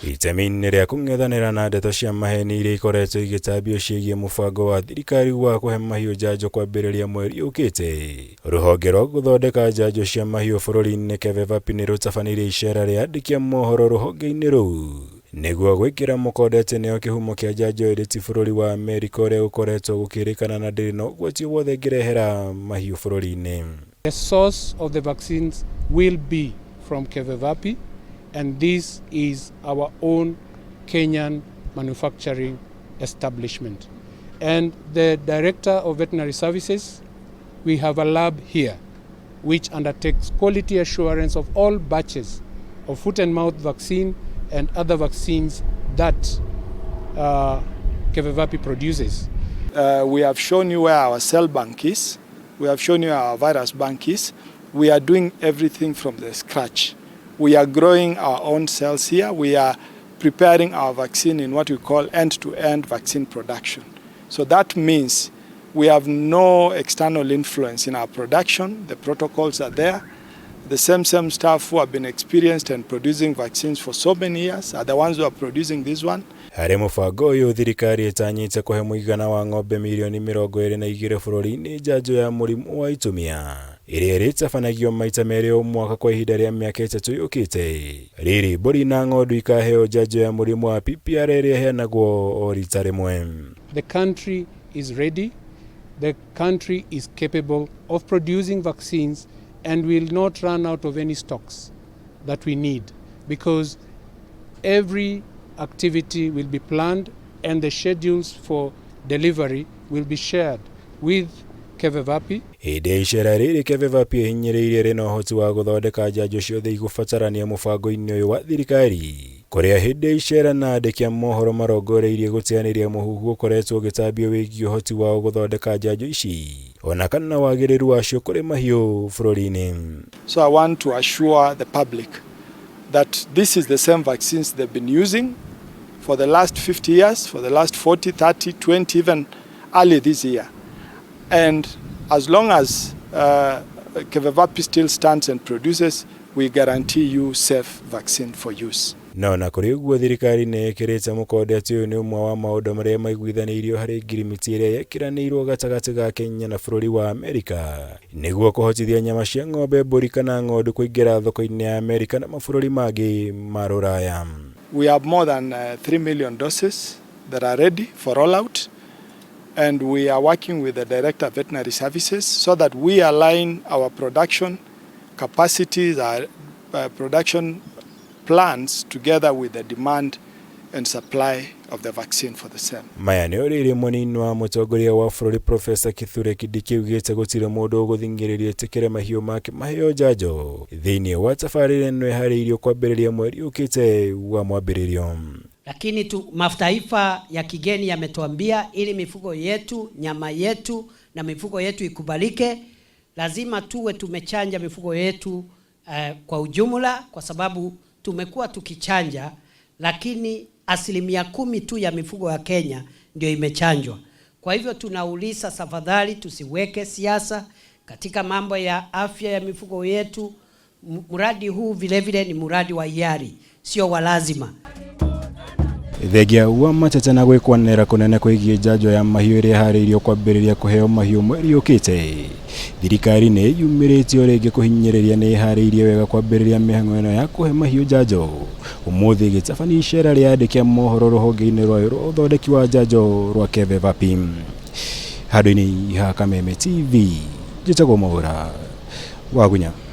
Itemi-inĩ rĩa kũng'ethanĩra na ndeto cia maheni iria ikoretwo igĩtambio ciĩgiĩ mũbango wa thirikari wa kũhe mahiũ njanjo kwambĩrĩria mweri ũkĩte, rũhonge rwa gũthondeka njanjo cia mahiũ bũrũri-inĩ KEVEVAPI nĩ rũtabanirie icera rĩa andĩki a mohoro rũhonge-inĩ rũu nĩguo gwĩkĩra mũkonde atĩ nĩo kĩhumo kĩa njanjo ĩrĩ ti bũrũri wa Amerika ũrĩa gũkoretwo gũkĩrĩkana na ndĩrĩ na ũgwati o wothe ĩngĩrehera mahiũ bũrũri-inĩ. The source of the vaccines will be from KEVEVAPI, and this is our own Kenyan manufacturing establishment. And the Director of Veterinary Services, we have a lab here which undertakes quality assurance of all batches of foot and mouth vaccine and other vaccines that KEVEVAPI produces. We have shown you where our cell bank is. We have shown you our virus bank is. We are doing everything from the scratch. We are growing our own cells here. We are preparing our vaccine in what we call end-to-end vaccine production. So that means we have no external influence in our production. The protocols are there. The same staff who have been experienced in producing vaccines for so many years are the ones who are producing this one. Harĩ mũbango ũyũ, thirikari ĩtanyĩte kũhe mũigana wa ng'ombe mirioni 22 bũrũri-inĩ njanjo ya mũrimũ wa itumia ĩrĩa ĩrĩtabanagio maita merĩ o mwaka kwa ihinda rĩa mĩaka 3 yũkĩte. Rĩrĩ, mbũri na ng'ondu ikaheo njanjo ya mũrimũ wa PPR ĩrĩa ĩheanagwo o rita rĩmwe. The country is ready. The country is capable of producing vaccines and will not run out of any stocks that we need, because every activity will be planned and the schedules for delivery will be shared with KEVEVAPI. Hĩndĩ ya icera rĩrĩ, KEVEVAPI ĩhinyĩrĩirie ĩrĩ na ũhoti wa gũthondeka njanjo ciothe igũbatarania mũbango-inĩ ũyũ wa thirikari, kũrĩa hĩndĩ ya icera na andĩki a mohoro marongoreirie gũteanĩria mũhuhu ũkoretwo ũgĩtambio wĩgiĩ ũhoti wao gũthondeka njanjo ici ona kana wagĩrĩru wacio kũrĩ mahiũ bũrũri-inĩ. So I want to assure the public that this is the same vaccines they've been using for the last 50 years, for the last 40, 30, 20, even early this year. And as long as KEVEVAPI still stands and produces, we guarantee you safe vaccine for use. No na kũrĩ ũguo, thirikari nĩ ĩkĩrĩte mũkonde atĩ ũyũ nĩ ũmwe wa maũndũ marĩa maiguithanĩirio harĩ ngirimiti ĩrĩa yekĩranĩirwo gatagatĩ ga Kenya na bũrũri wa Amerika nĩguo kũhotithia nyama cia ng'ombe, mbũri kana ng'ondu kũingĩra thoko-inĩ ya Amerika na mabũrũri mangĩ ma rũraya. We have more than 3 million doses that are ready for rollout, and we are working with the Director of Veterinary Services so that we align our production capacities, our production plans together with the demand and supply of the vaccine for the same. Maya nĩ ũrĩrĩ mũnini wa mũtongoria wa bũrũri Profesa Kithure Kindiki augĩte gũtirĩ mũndũ ũgũthing'ĩrĩrio ĩtĩkĩre mahiũ make maheo njanjo thĩinĩ wa tabarĩra ĩno ĩharĩirio kwambĩrĩria mweri ũkĩte wa mwambĩrĩrio. Lakini tu mataifa ya kigeni yametuambia ili mifugo yetu, nyama yetu na mifugo yetu ikubalike, lazima tuwe tumechanja mifugo yetu kwa ujumla, kwa sababu tumekuwa tukichanja, lakini 10% tu ya mifugo ya Kenya ndio imechanjwa. Kwa hivyo tunauliza, tafadhali tusiweke siasa katika mambo ya afya ya mifugo yetu. Mradi huu vile vile ni mradi wa hiari, sio wa lazima. Thengia wa mateta na gwĩkwanĩra kũnene kwĩgiĩ njanjo ya mahiũ ĩrĩa ĩharĩirio kwambĩrĩria kũheo mahiũ mweri ũkĩte, thirikari nĩ yumĩrĩtie o rĩngĩ kũhinyĩrĩria nĩ ĩharĩirie wega kwambĩrĩria mĩhang'o ĩno ya kũhe mahiũ njanjo, ũmũthĩ ĩgĩtabania icera rĩa andĩki a mohoro rũhonge-inĩ rwayo rwa ũthondeki wa njanjo rwa KEVEVAPI. Handũ-inĩ ha Kameme TV, njĩtagwo Mwaũra Wagunya.